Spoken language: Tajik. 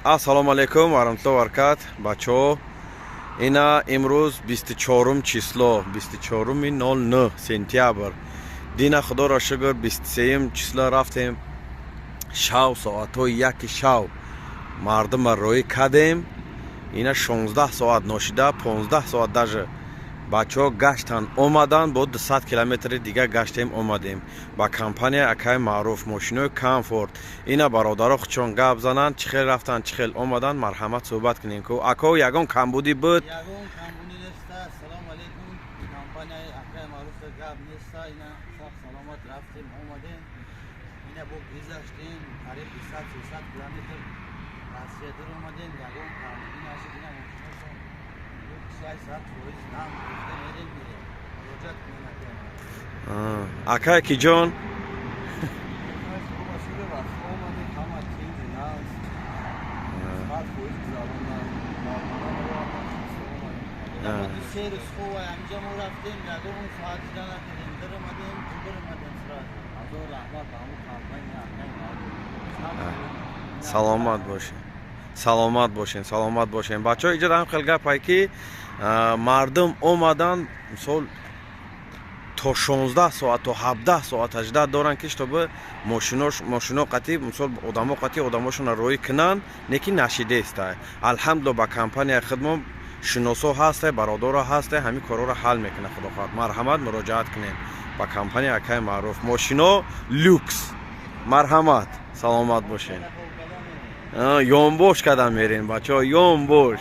Ассалому алайкум ва раҳматуллоҳи ва баракат, бачаҳо. Ина имрӯз 24 число, 24 09 сентябр. Дина, худоро шукр, 23 число рафтем, шав, соатҳои 1 шав мардума роҳӣ кардем. Ина 16 соат ношида, 15 соат даже бачаҳо гаштан омадан, бо 200 километри дига гаштем, омадем ба компания акай Маъруф, мошинои комфорт. Ина бародаро худшон гап зананд, чӣ хел рафтан, чӣ хел омадан. Марҳамат, суҳбат кунем ку. Ако, ягон камбудӣ буд? Ягон камбудӣ неста. Ассалому алайкум. Компанияи акай Маъруф гап неста. Ина сақ саломат рафтем, омадем. Ина бо гузаштем қариб 200 300 километр Россия дар омадем, ягон камбудӣ нашид. Ина мошиношон 100% нам гуфта мерем, муроҷиат кунем, акай. Акай ки ҷон? Омадем, ҳама тинҷи нағз, 100% гузаронда. Се рӯз хова ҳамҷа мо рафтем, ягон соат дида накардем, даромадем, даромадем сразу. Ҳазор раҳмат ба ҳамун компания акай Маъруф. Саломат бошед, саломат бошен, саломат бошен, бачаҳо. Иҷода ҳам хел гапай, ки мардум омадан, мисол, то 16 соат, то 17 соат 18 доранд, ки чтобы мошино қатӣ, мисол, одамо қатӣ одамошонро роҳӣ кунанд, не ки нашидеста. Алҳамдулилла, ба компанияи худмон шиносо ҳасте, бародаро ҳасте, ҳамин корҳоро ҳал мекунад, худо хоҳад. Марҳамат, муроҷиат кунем ба компания акай Маъруф, мошино люкс. Марҳамат, саломат бошед. Ёнбош кардам мерем, бачаҳо, ёнбош.